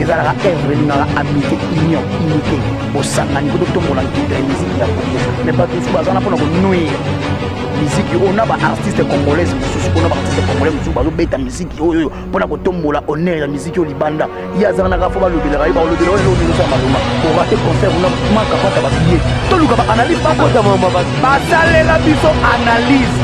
Ezalaka œuvre elingaka amitié, union, unité, bosangani mpo totombola nkita ya miziki ya Congo. Mais bato mosusu baza wana mpona konuire miziki oyo na baartiste congolaise mosusu, mpo na baartiste congolais mosusu bazobeta miziki oyo mpona kotombola honneur ya miziki oyo libanda. Ye azala naka fo balobelaka ye, balobela oyo eloko nyonso ya malonga. Orate concert kuna, manka pata babiye. Toluka baanalyse, basalela biso analyse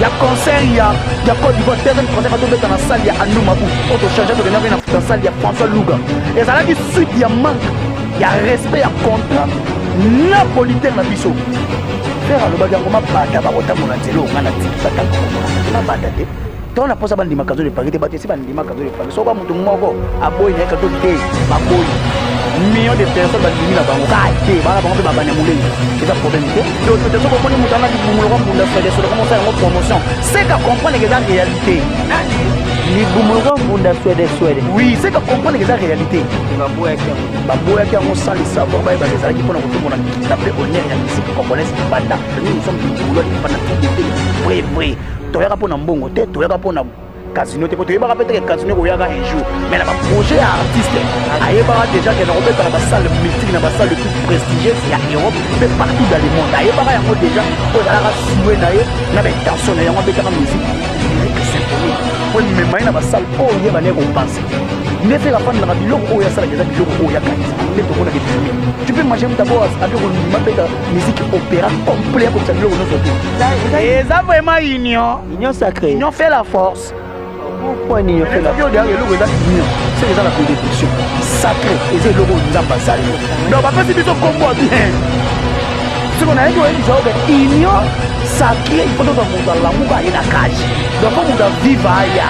ya concert ya Côte d'Ivoire. Deuxième concert batobeta na salle ya Anoumabou, oyo tochange, tokendaki na salle ya François Luga. Ezalaki suite ya manque ya respect ya contrat na producteur na biso. Frère alobaki yango, mabata bakotambola nzela onga na tiki, batambola mabata te. To na mposa bandima Kazo de Paris te. Bato esi bandima Kazo de Paris. Soki moto moko aboyi na ye kazo te, baboyi million de personnes bandimi na bango ka te, bana bango mpe babanda molenge, eza problème te. Te soki omoni moto anga libumu lokwa mbunda swede swede, koma osala yango promotion, c'est qu'à comprendre que eza réalité. Libumu lokwa mbunda swede swede. Oui, c'est qu'à comprendre que eza réalité. Baboyaki yango sans le savoir, bayebaka ezalaki mpona kotombola nkita mpe honneur ya musique congolaise libanda. Nous, nous sommes des Gaulois, des fanatiques de vrai vrai. Toyaka mpo na mbongo te, toyaka mpo na casino te, po toyebaka mpe teke casino ekoyaka un jour. Mais na baprojet ya artiste, ayebaka déjà ke nakobeta na basalle mythique, na basalle le plus prestigieuse ya Europe mpe partout dans le monde. Ayebaka yango déjà, po ezalaka souhait na ye na baintention na yango. Abetaka musique lyrique symphonique po emema ye na basalle oyo ye bandeki kopense. Nde Ferre afandaka, biloko oyo asalaka eza biloko oyo akanisa nde tomonaka ebimi. Tu peux imaginer moto abo abe kondima beta musique opéra complet, akokisa biloko nyonso te. Eza vraiment union. Union sacrée. Union fait la force. Pourquoi union fait la force? Eloko eza union, seke eza la bénédiction sacré, eza eloko oyo Nzambe azali. Donc bapesi biso kombo ya bien. Siko nayebi oyebisa oyo ke union sacré, il faut tozwa moto alamuka aye na cage. Donc fo moto aviva aya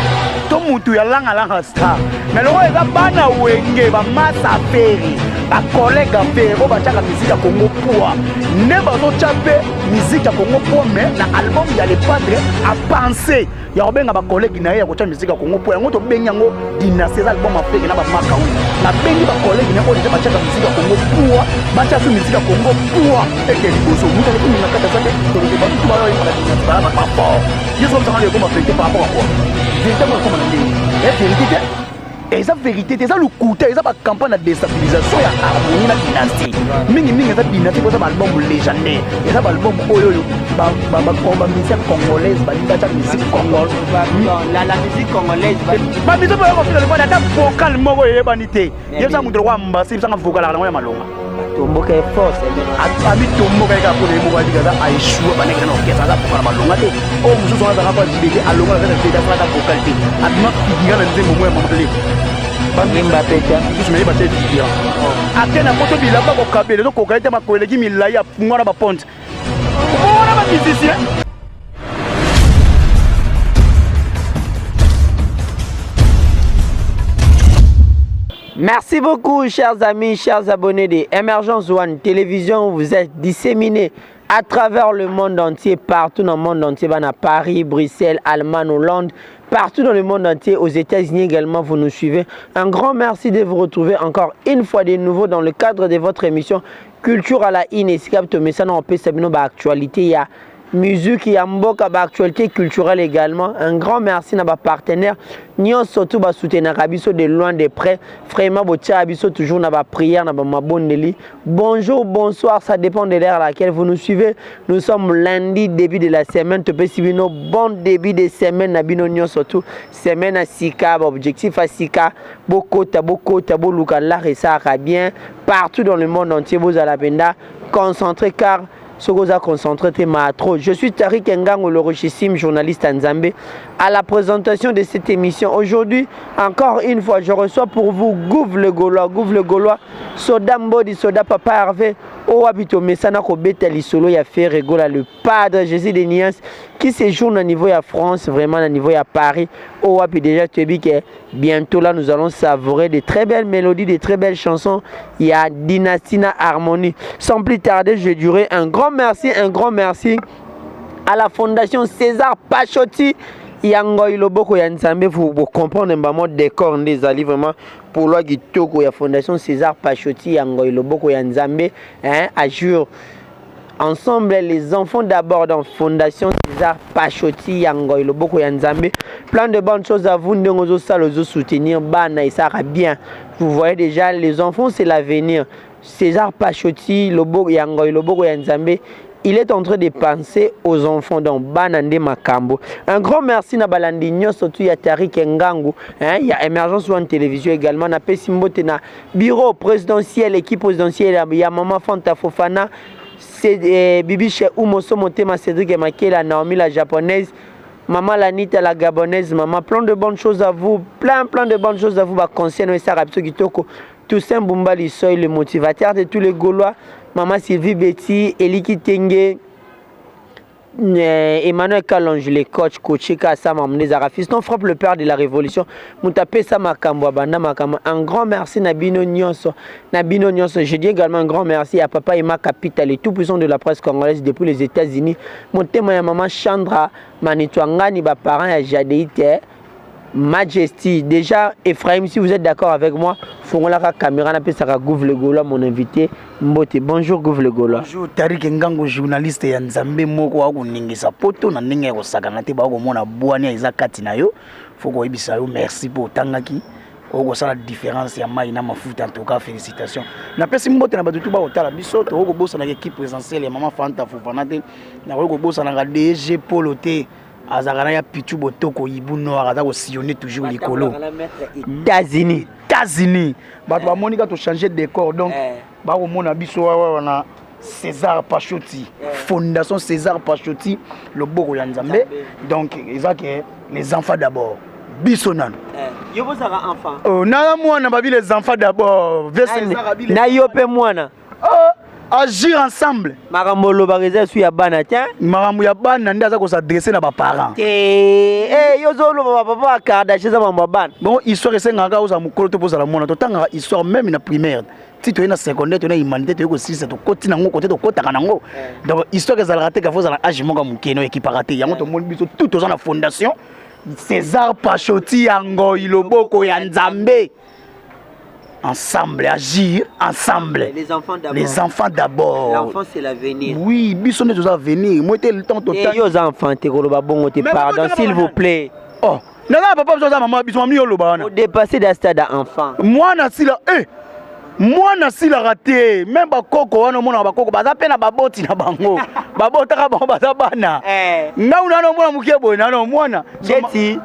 to motu ya langalanga star. Mais loko eza bana Wenge, bamasa Ferre, bacollègue ya Ferre oyo batiaka musique ya Congo poa, nde bazotya mpe musique ya Congo poa. Mais na album ya Le Padre, apense ya kobenga bacollègue na ye ya kotya musique ya Congo po yango tobengi yango Dynastie. Eza album ya Ferre na bamaka oyo nabengi bacollègue na ye oyo deja batiaka musique ya Congo poa, batya so musique ya Congo poa eke liboso. Moto aleki minga kati aza te. Toloke bato bayoyebaka Dynastie baya bafort. Yesu osanga ekoma vérité par rapport à quoi? Vérité yango ekoma na ndenge ya vérité te, eza vérité te, eza lokuta, eza bacampagne ya déstabilisation ya harmonie na Dynastie. Mingimingi eza Dynastie po eza baalbum légendaire, eza baalbum oyo oyo bamusicien congolaise balingi batya musique congol. La musique congolaise. Bamusicien oyo kofika lefani, ata vocal moko eyebani te. Yebisa moto lokwa mbasi, yebisanga vocal yango ya malonga. Tomboka ye force. Amitomboka ye kaka mpona ye moko abika aza aéchoue. Bandeki na orchestre aza vocal na malonga te. Oyo mosusu wana azalaka mpo ajibete alonga na kati ya jibete, asalaka vocal te, abima figura na nzembo moko ya mamale. Yemba pe te. Mosusu naye batie figura, ake na poto, bilamba kokabela ezokoka ye te, makolo eleki milai, afungwa na baponte wana bamusicien. Merci beaucoup, chers amis, chers abonnés de Emergence One Télévision. Vous êtes disséminés à travers le monde entier, partout dans le monde entier, à Paris, Bruxelles, Allemagne, Hollande, partout dans le monde entier, aux États-Unis également, vous nous suivez. Un grand merci de vous retrouver encore une fois de nouveau dans le cadre de votre émission Culture à la Ine. Esika tomesana opesa bino ba actualité ya musique ya mboka, ba actualité culturelle également. Un grand merci na ba partenaire nyonso tout basoutenaka biso de loin, de près. Vraiment, botia biso toujours na ba prière, na ba mabondeli. Bonjour, bonsoir, ça dépend de l'heure à laquelle vous nous suivez. Nous sommes lundi, début de la semaine. Topesi bino bon début de semaine na bino nyonso tout. Semaine ya sika, ba objectif ya sika. Bokota, bokota, boluka l'art esalaka bien. Partout dans le monde entier, bozala mpenza concentré, car soki oza concentré te, maa trop. Je suis Tarik Ngango, le richissime journaliste à Nzambe, à la présentation de cette émission. Aujourd'hui, encore une fois, je reçois pour vous Gouv le Gaulois, Gouv le Gaulois, Soda Mbodi, Soda Papa Hervé, oyo tomesana kobeta lisolo ya Ferre Gola, le Padre Jésus de Nias, qui séjourne au niveau ya France, vraiment au niveau ya Paris. Oyo déjà toyebi que bientôt là, nous allons savourer de très belles mélodies, de très belles chansons. Il y a Dynastie na Harmonie. Sans plus tarder, je dirais un grand merci, un grand merci à la Fondation César Pachotti. Yango loboko ya Nzambe, vous, vous comprenez mbamo décor nde ezali vraiment pour loi kitoko ya Fondation César Pachotti, yango loboko ya Nzambe, hein, azur. Ensemble, les enfants d'abord dans Fondation César Pachoti ya Ngoy Loboko ya Nzambe. Plein de bonnes choses à vous, ndenge ozosala soutenir bana et ça bien. Vous voyez déjà, les enfants, c'est l'avenir. César Pachoti, Loboko ya Ngoy Loboko ya Nzambe, il est en train de penser aux enfants donc bana nde makambo. Un grand merci na balandi nyonso tu ya Tarik Ngangu, hein, ya Emergence One Télévision également na pesi mbote na bureau présidentiel, équipe présidentielle ya Maman Fanta Fofana, c'est Bibiche Oumoso Motema, Cédric Makela, Naomi la japonaise, Maman Lanita la gabonaise, maman, plein de bonnes choses à vous, plein plein de bonnes choses à vous, ba conseil no esara biso kitoko. Toussaint Bumba Lissoy, le motivateur de tous les Gaulois, Maman Sylvie Betty, Eliki Tenge, Emmanuel Kalonge, le coach, coaché Kassa Mamnezara, Fiston frappe le père de la révolution, Moutapesa Makambo, Abanda Makambo, un grand merci Nabino Nyonso, Nabino Nyonso, je dis également un grand merci à Papa Emma Capital, le tout puissant de la presse congolaise depuis les États-Unis, mon témoin ya Maman Chandra, Manitouangani, ba parents ya Jadeite, Majesty, déjà Ephraim, si vous êtes d'accord avec moi, fongolaka caméra na pesaka Gouv le Gaulois, mon invité Mbote. Bonjour Gouv le Gaulois. Bonjour Tarik Ngango, journaliste ya Nzambe moko akoningisa poto na ndenge ya kosakana te, bakomona bwani eza kati na yo. Faut koyebisa yo merci po otangaki okosala différence ya mai na mafuta. En tout cas félicitations. Napesi mbote na bato tu bakotala biso. Tokoki kobosanaka équipe présidentielle ya Mama Fanta Fofana te, nakoki kobosanaka DG Polo te, azalaka na ya Pichu Botoko Ibu Noir, aza kosillonner toujours likolo. États-Unis. États-Unis, bato bamoni ka tochange décor, donc bakomona biso awa na César Pachoti, Fondation César Pachoti, loboko ya Nzambe. Donc eza ke les enfants d'abord, biso nano. Yo bozalaka enfant? Oh, nana mwana babi les enfants d'abord. Na yo mpe mwana. Oh, agir ensemble. Makambo olobaka eza su ya bana te. Makambo ya bana nde aza kos'adresser na baparent. Te, yo ozoloba bapapa ya Kardashian, eza makambo ya bana. Bon, histoire esengaka ozala mokolo to mpo ozala mwana. Totangaka histoire même na primaire ti toye na secondaire, toye na humanité, toye kosilisa, tokoti nango kote tokotaka nango. Donc histoire ezalaka te kafo ozala age moko ya moke no ekipaka te yango. Tomoni biso tout toza na Fondation César Pachoti ya Ngoi Loboko ya Nzambe. Ensemble, agir ensemble. Les enfants d'abord. Les enfants d'abord. L'enfant, c'est l'avenir. Oui, biso nde toza avenir. Moi te, le temps total. Yo oza enfant te, koloba bongo te, pardon, s'il vous plaît. Oh, naza papa, biso aza mama, biso mami oloba wana. Odépassé da stade ya enfant. Mwana sila, mwana asilaka te. Même bakoko wana, omonaka bakoko baza mpe na baboti na bango, babotaka bango baza bana. Ngau nano omona moke boye, nano mwana. Neti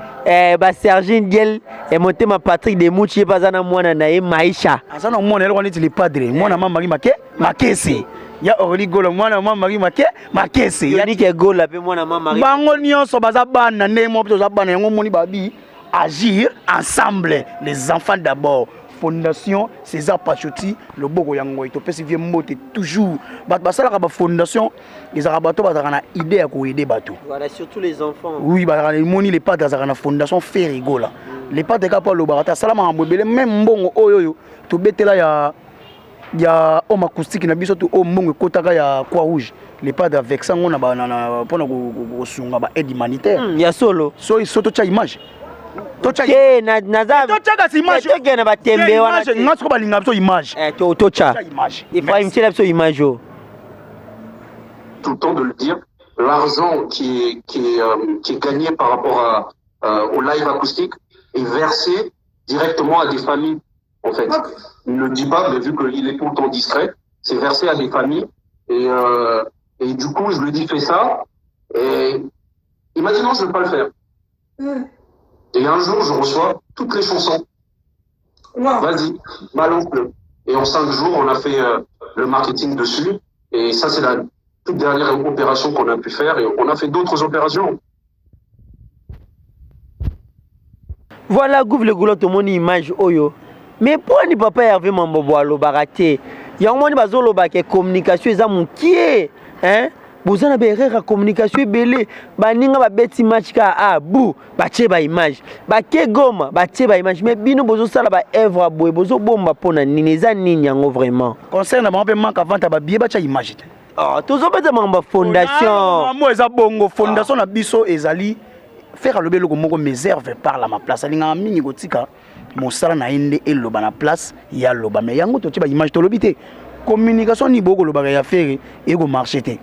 basergine Diel motema Patrick de Muchi, ye mpe aza na mwana na ye Maisha. Aza na mwana eloko neti le padre, mwana ma Mari Make Makese ya Orli Gola, mwana ma Mari Make Makese. Yonike Gola mpe mwana ma Mari. Bango nyonso baza bana ndenge moko mpe toza bana. Yango omoni babi agir ensemble, les enfants d'abord, Fondation César Pachoti Loboko ya Ngoi. Topesi vie mbote toujours. Bato basalaka bafondation ezalaka bato bazalaka na idée ya koaider bato. Voilà, surtout les enfants. Oui, bazalaka na emoni. Le padre azalaka na Fondation Ferre Gola. Le padre kaka mpo alobaka te, asala makambo ebele. Même mbongo oyo oyo tobetela ya homme acoustique na biso to oyo mbongo ekotaka ya Croix Rouge, le padre avec sango na mpona kosunga ba aide humanitaire. Ya solo. So totya image. Te, naza Totya kasi image. Tokende na batembe wana te. Nga soko balinga biso image. Totya. Totya image. Ephraim, tiela biso image oyo. Tout le temps de le dire, l'argent qui est gagné par rapport au live acoustique est versé directement à des familles, en fait. Il ne le dit pas, mais vu qu'il est tout le temps discret, c'est versé à des familles. Et du coup, je lui dis, fais ça. Et il m'a dit non, je ne vais pas le faire. Et un jour, je reçois toutes les chansons. Vas-y, balance-le. Et en 5 jours, on a fait le marketing dessus. Et ça, c'est la toute dernière opération qu'on a pu faire. Et on a fait d'autres opérations. Voilà, Gouv le Gaulois, tomoni image oyo. Mais mpo ani papa Hervé Mambobo alobaka te? Yango moni bazolobaka communication eza mokie, hein? Boza na baerreur ya communication ebele. Baninga babeti match kaka a bu batie baimage, bake Goma batie baimage, mais bino bozosala baœuvre ya boye, bozobomba mpo na nini? Eza nini yango vraiment? Concert na bango mpe manque avant ya babillet, batya image te. Oh, tozobeta makambo ya fondation. Mo eza bongo, fondation na biso ezali faire alobi eloko moko, réserve parle à ma place. Alingaka mingi kotika mosala na ye nde eloba na place ya loba, mais yango totie baimage, tolobi te. Communication nini bokolobaka ya Ferre ekomarche te?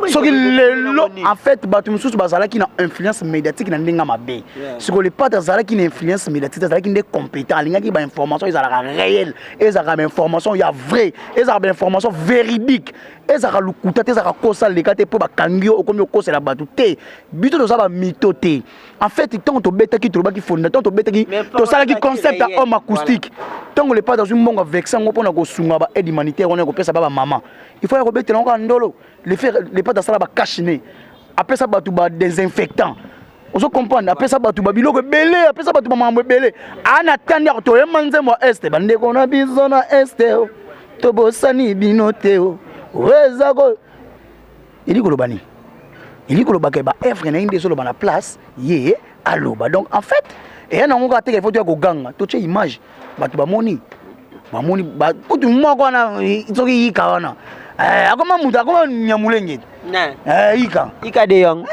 Soki lelo, en fait, bato mosusu bazalaki na influence médiatique na ndenge mabe. Sikoyo Le Padre azalaki na influence médiatique, azalaki nde compétent, alingaki bainformation ezalaka réel, ezalaka bainformation ya vrai, ezalaka bainformation véridique, ezalaka lokuta te, ezalaka kosa leka te mpo bakangi yo okomi okosela bato te. Biso toza bamito te. En fait, ntango tobetaki, tolobaki fonda, ntango tobetaki, tosalaki concept ya homme acoustique. Ntango Le Padre azwi mbongo, avexe yango mpona kosunga ba aide humanitaire wana, kopesa ba bamama, il faut ya kobetela yango kaka ndolo. Le Padre asala bacache-nez, apesa bato ba désinfectant, ozo comprendre, apesa bato babiloko ebele, apesa bato bamakambo ebele. Ana tandi ya toyemba nzembo ya Est, bandeko na biso na Est, tobosani bino te. O eza ko eli koloba nini? Eli kolobaka baœuvre na ye nde ezoloba na place ye aloba. Donc en fait, eya nango kaka teka, il faut toya koganga, totie image, bato bamoni, bamoni kutu moko wana. Soki yika wana akoma moto, akoma nyamulenge, yika. Ika de Yong.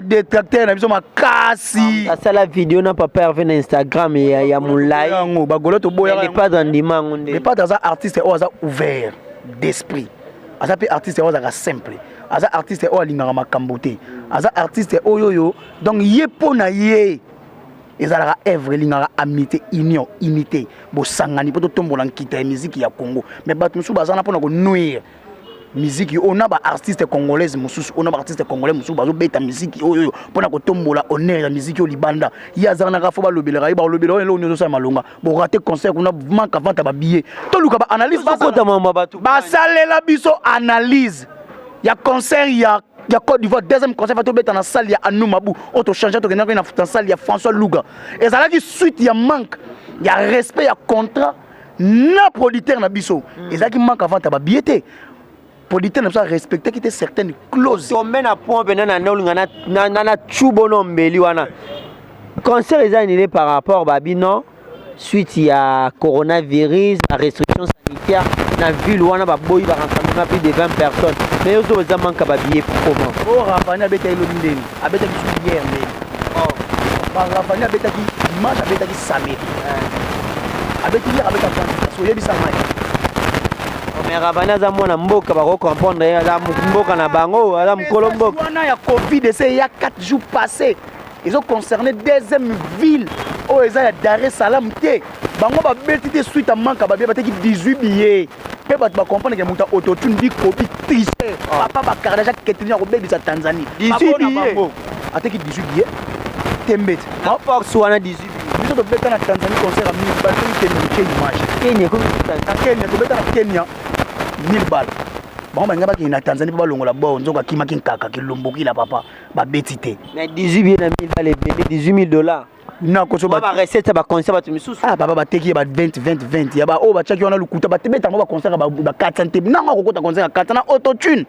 Détracteur na biso makasi. Asala video na papa Hervé na Instagram ya molai. Yango bagola toboyaka. Le Padre andima yango nde. Le Padre aza artiste oyo aza ouvert d'esprit, aza mpe artiste oyo azalaka simple, aza artiste oyo alingaka makambo te, aza artiste oyo oyo donc ye mpo na ye ezalaka œuvre, elingaka amitié, union, unité, bosangani mpo totombola nkita ya miziki ya Congo. Mais bato mosusu baza na mpona konuire miziki oyo na baartiste congolaise mosusu, oyo na baartiste congolais mosusu bazobeta miziki oyo oyo mpona kotombola honneur ya miziki oyo libanda. Ye azala naka fo balobelaka ye, balobela oyo eloko nyonso osala malonga. Borate concert kuna, manque vente ya babillet, toluka baanalyse. Tozokota mambo ya bato. Basalela biso analyse ya concert ya Côte d'Ivoire, deuxième concert tobeta na salle ya Anoumabou oyo tochange, tokendaki na salle ya François Luga. Ezalaki suite ya manque ya respect ya contrat na producteur na biso. Ezalaki manque ya vente ya babillet te, producteur na biso arespectaki te certaines clauses. Tombe na point mpena na nde olinga na cubo no mbeli wana. Concert eza annulé par rapport babi non suite ya coronavirus, ba restriction sanitaire na ville wana, baboyi ba rassemblement plus de 20 personnes. Mais yo ozo eza manque ya babillet comment? Oyo Ravani abetaki elobi ndeni, abetaki su hier ndeni. Baravani abetaki dimanche, abetaki samedi, abeti hier, abetaki vendredi, oyebisa ngai. Mais Ravani aza mwana mboka, bakocomprendre ye, aza mboka na bango, aza mokolo mboka. Wana ya Covid ese ya 4 jours passé ezoconcerne deuxième ville oyo eza ya Dar es Salaam te. Bango babeti te suite ya manque babillets, bateki 18 billets mpe bato bacomprendre ke moto ya autotune bikobi triche, papa bakardasha ketini ya kobebisa Tanzanie. 18 billets. Ateki 18 billets, tembe te. Na force wana 18 billets. Biso tobeta na Tanzanie concert ya 1000 balles, soki tembe, tie image. Kenya ekomi. Na Kenya, tobeta na Kenya 1000 balles. Bango balinga bakende na Tanzanie mpo balongola bo nzoka akimaki nkaka kilombokila papa, babeti te. Mais 18 billets na 1000 balles ebele, 18 000 $. Nakoso. Ba recette ya baconcert bato misusu. Ah papa, bateki ye ba 20 20 20 ya ba oyo batiaki wana lokuta, batebeta yango baconcert ba 400 te. Nango akokota concert ya 400 na autotune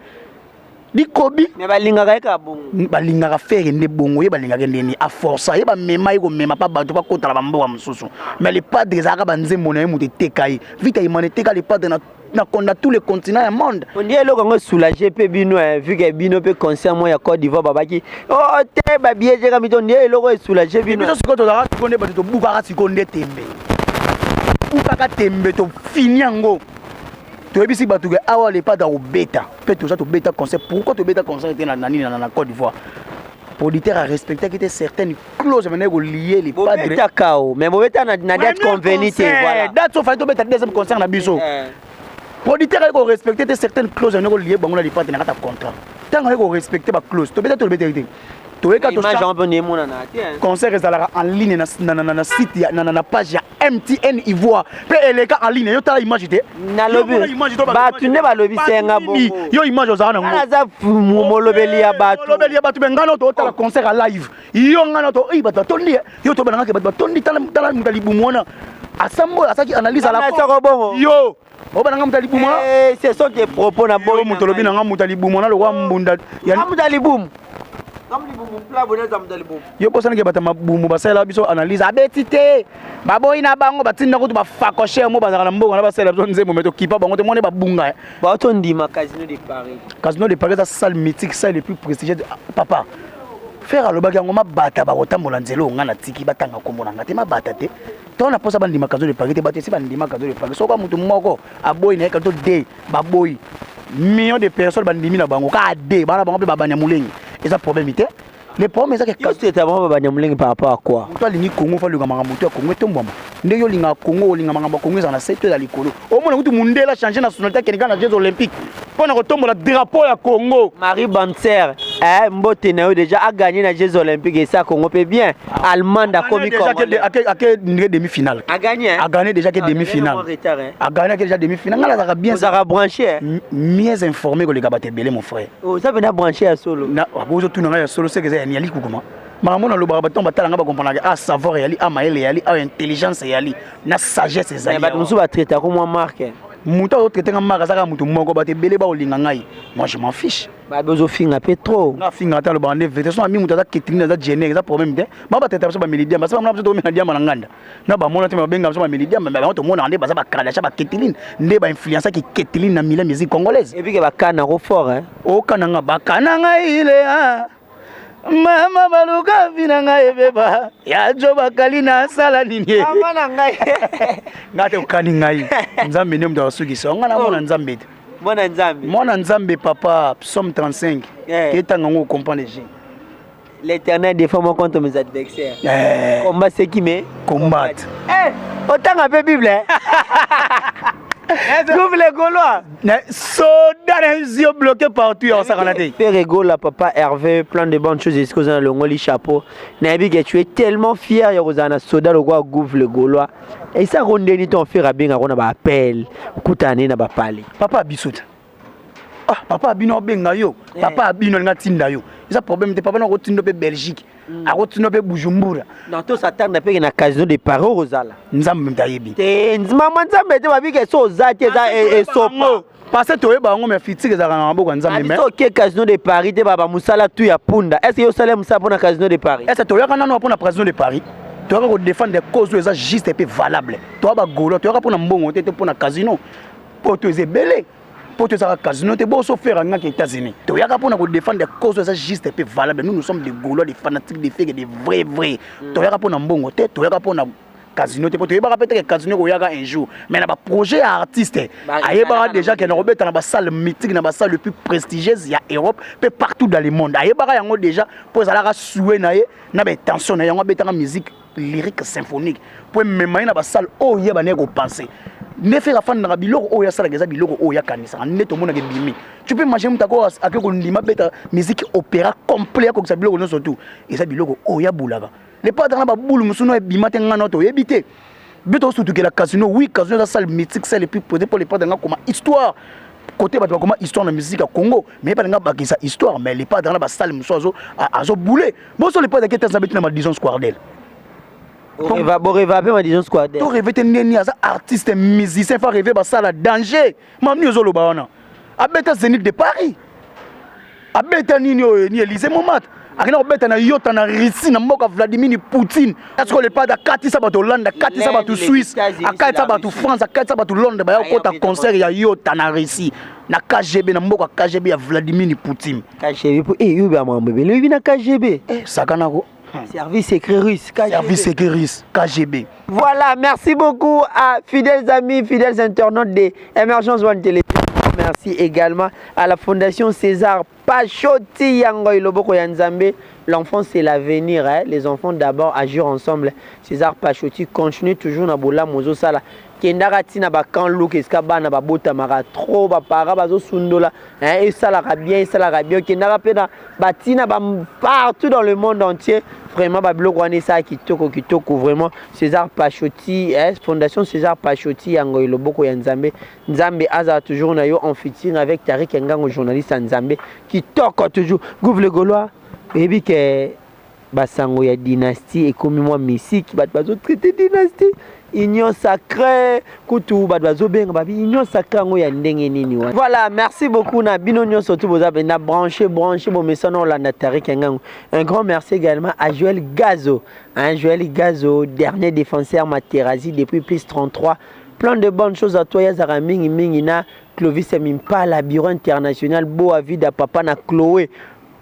likobi. Mais balingaka ye kaka bongo. Balingaka Ferre nde bongo, ye balingaka ndeni aforsa ye, bamema ye komema mpa bato bakotala bamboka mosusu. Mais Le Padre ezalaka banzembo na ye moto eteka ye, Vita Imana eteka Le Padre na konda tous les continents ya monde. Ondi eloko yango soulage mpe bino, vu que bino mpe concert mo ya Côte d'Ivoire babaki o te babillet etekami to ndi eloko esoulage bino. Biso sikoyo tozalaka sikoyo nde bato tobukaka sikoyo nde tembe, bukaka tembe, tofini yango, toyebisi bato ke awa Le Padre akobeta mpe toza tobeta concert. Pourquoi tobeta concert te na nini, na Côte d'Ivoire? Producteur arespectaki te certaines clauses maintenant kolier Le Padre. Bobetaka o, mais bobeta na date convenue te, voilà. Date so fallait tobeta deuxième concert na biso, producteur aye korespecte te certaines clauses yango kolie bango na Le Padre na kati ya contrat. Ntango aye korespecte baclause, tobeta, tolobetaki te, toyeka. Concert ezalaka en ligne na site ya na page ya MTN Ivoire mpe eleka en ligne. Yo tala image te. Nalobi bato nde balobi senga bongo. Yo image ozala nango. Aza molobeli ya bato. Molobeli ya bato. Me ngano totala concert ya live, yo ngano to bato batondi, yo tobanangaki bato batondi. Tala moto ya libumu wana asambo asalaki analyse ala bongo. Yo obananga moto ya libumu. Ce sont des propos na boy. Moto olobi nanga moto ya libumu wana lokwa mbunda. Moto ya libumu. Yo bosanaki bato ya mabumu basalela biso analyse, abeti te, baboyi na bango, batinda kutu bafakoshere mo bazalaka na mboka na basalela biso nzembo, me tokipa bango te, mone babunga. Baotondima Casino de Paris. Casino de Paris eza salle mythique, salle le plus prestigieux. Papa Ferre alobaki yango, mabata bakotambola nzela oyo nga natiki, batanga nkombo na nga te, mabata te. To na posa bandima Casino de Paris te, bato esi bandima Casino de Paris. Soki moto moko aboyi na ye to de baboyi, million de personnes bandimi na bango kaka de bana bango mpe babanyamulenge, eza problème te. Le problème eza ke traita bango babanyamulenge par rapport à quoi? Moto alingi Congo, fa alinga makambo to ya Congo etombwama. Ndenge olingaka Congo, olinga makambo ya Congo ezala na se to eza likolo. Omona kutu mundele achange nationalité, akende kaka na Jeux olympique mpo na kotombola drapeau ya Congo. Marie Banser, eh, mbote na yo. Déjà a gagné na Jeux olympiques, esa Congo mpe bien. Allemande akomi Congolais. Ake ndenge demi finale. A gagné, hein? A gagné déjà ke demi finale. A gagné ake déjà demi finale. Nga nazalaka bien. Ozalaka branché, hein? Mieux informé koleka bato ebele, mon frère. Oza mpenza branché ya solo. Ozotuna ngai ya solo, seke eza ya likukuma. Makambo nalobaka, bato batala nga bakomprendaka. A savoir eyali, a mayele eyali, a intelligence eyali, na sagesse ezali. Bato mosusu batraitako mwa marque. Moto azotraite nga marque azaka moto moko. Bato ebele baolinga ngai, moi je m'en fiche. Babe ozofinga mpe trop. Nga afinga ata, alobaka nde vérité. So ami moto aza ketrine, aza gener, eza problème te. Bango batraita biso bameli diamba. Basi bamona biso tokomela diamba na nganda na bamona te, babenga biso bameli diamba. Bango tomonaka nde baza bakradasha, baketeline nde bainfluençaki keteline na milieu musique congolaise. Et puis ke bakanako fort, hein? Okananga, bakana ngai ile mama, baluka vi na ngai ebeba ya jo, bakali na asala nini? Mama na ngai. Nga te okani ngai, Nzambe nde moto akosukisa nga na mona Nzambe te. Mwana Nzambe. Mwana Nzambe, papa. Psaume 35. Ketanga ngo, comprendre les. L'Éternel défend moi contre mes adversaires. Eh. Combat ceux qui me combattent. Eh, autant un peu Bible. Hein? Trouve les Gaulois. Soda na yeux bloqué partout, osakana te. Ferre Gola, papa Hervé, plein de bonnes choses. Est-ce que vous avez le chapeau? Nayebi que tu es tellement fier ya kozala na soda lokwa Gouve le Gaulois. Et ça rondeni ton frère abenga kona ba appel, kutane na ba pale. Papa biso te. Ah, papa abino abenga yo. Papa abino alinga tinda yo, eza problème te. Papa nakotinda mpe Belgique, akotinda mpe Bujumbura. Non, to s'attendre mpe na Casino de Paris ozala. Nzambe moto ayebi. Te, mama, Nzambe te. Babike so oza te, eza esopa. Parce que toyeba yango, mais fitike ezalaka na maboko ya Nzambe. Mais oke Casino de Paris te, baba mosala tu ya punda. Est ce que yo osala mosala mpona Casino de Paris? Est ce que toyaka nano mpona Casino de Paris? Toyaka kodéfendre cause oyo eza juste mpe valable. Toya bagaulois, toyaka mpona mbongo te, te mpona casino. Mpo to eza ebele, mpo to ezaka casino te. Boso Ferre angaki États-Unis, toyaka mpona kodéfendre cause oyo eza juste mpe valable. Nous, nous sommes des Gaulois, des fanatiques de Ferre, des vrais vrais. Toyaka mpona mbongo te, toyaka mpona casino te, mpo toyebaka mpe teke casino koyaka un jour. Mais na baprojet ya artiste, ayebaka déjà ke na kobeta na basalle mythique, na basalle le plus prestigieuse ya Europe mpe partout dans le monde. Ayebaka yango déjà, mpo ezalaka souhait na ye na baintention na yango. Abetaka musique lyrique symphonique mpo emema ye na basalle oyo ye bandeki kopense. Nde Ferre afandaka, biloko oyo asalaka eza biloko oyo akanisaka nde tomonaka ebimi. Tu peux imaginer moto ako ake kondima beta musique opéra complet, akokisa biloko nyonso tu. Eza biloko oyo abulaka. Le padre na babulu mosusu no ebima te. Ngana toyebi te, biso tosutukela casino. Oui, casino eza salle mythique, salle plus posée mpo le padre nga koma histoire. Côté bato bakoma histoire na musique ya Congo, mais balinga bakisa histoire. Mais le padre na basalle mosusu azobule boso. Le padre ake te, aza beti na Madison Square Garden. Boreva mpe Madison Square. To rêve te ndeni? Aza artiste musicien, fa rêve basala danger. Mamni ozoloba wana, abeta Zénith de Paris, abeta nini oyo ni Élysée Montmartre, akenda kobeta na Yota na Russie, na mboka Vladimir Poutine. Sikoyo le padre akatisa bato Hollande, akatisa bato Suisse, akatisa bato France, akatisa bato Londres, baya kokota concert ya Yota na Russie, na KGB, na mboka KGB ya Vladimir Poutine. KGB po eyobi ya mambo ebele, oyebi na KGB. Sakanako. Service secret russe, KGB. Service secret russe, KGB. Voilà, merci beaucoup à fidèles amis, fidèles internautes de Emergence One Télévision. Merci également à la Fondation César Pachoti Yango Loboko ya Nzambe. L'enfant, c'est l'avenir, hein? Les enfants d'abord, agir ensemble. César Pachoti continue toujours na bola mozo sala. Kendaka ntina bacan luk esika bana babotamaka trop, bapara bazosundola, esalaka bien, esalaka bien. Okendaka mpe na batina ba partout dans le monde entier. Vraiment, babiloko wana esala kitoko kitoko vraiment. César Pachoti, eh, Fondation César Pachoti Yango, loboko ya Nzambe. Nzambe azala toujours na yo, en featuring avec Tarik Ngango, journaliste ya Nzambe, kitoko toujours. Gouve le Gaulois, oyebi ke basango ya dynastie ekomi mwa misiki. Bato bazotraite dynastie, union sacrée kutu, bato bazobenga babi union sacrée yango ya ndenge nini wana. Voilà, merci beaucoup na bino nyonso tu boza mpenza branché branché, bomesana olanda Tarik Ngango. Un grand merci également à Joël Gazo, hein, Joël Gazo, dernier défenseur Materazzi depuis plus 33. Plein de bonnes choses à toi. Yazaka mingi mingi na Clovis Mimpala, bureau international Boa Vida, papa na Chloé.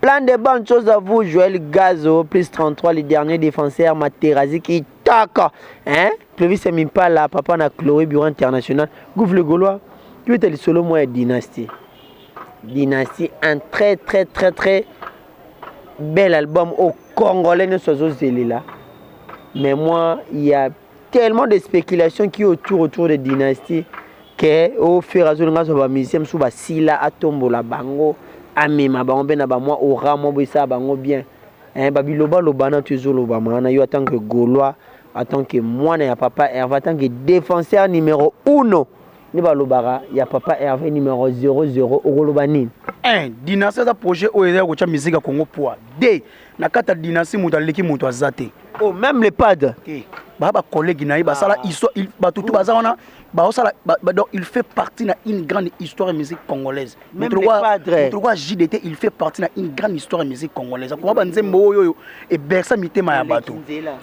Plein de bonnes choses à vous, Joël Gazo, plus 33, le dernier défenseur Materazzi qui tac, hein? Clovis Mimpala, papa na Chloé, bureau international. Gouve le Gaulois, tu es le solo moi dynastie. Dynastie, un très très très très bel album au Congolais ne là. Mais moi, il y a tellement de spéculations qui autour autour de dynastie que au fur et à mesure ba musicien mosusu basila atombola bango amema bango mpe na bamwa aura mwa boye esala bango bien eh, babilobaloba na to ezolobama wana. Yo en tant que Gaulois, en tant que mwana ya papa Hervé, en tant que défenseur numéro uno nde balobaka ya papa Hervé, numéro 00, okoloba nini? 1, dynastie eza projet oyo eza ya kotya musique ya Congo poids. D, na kati ya dynastie, moto aleki moto aza te. Oh, même le padre? Te, baa bacollègue na ye basala histoire. Bato tu baza wana baosala donc il fait partie na une grande histoire ya musique congolaise. Même le padre. Moto lokola JDT, il fait partie na une grande histoire ya musique congolaise. Akoma banzembo oyo oyo ebersa mitema ya bato.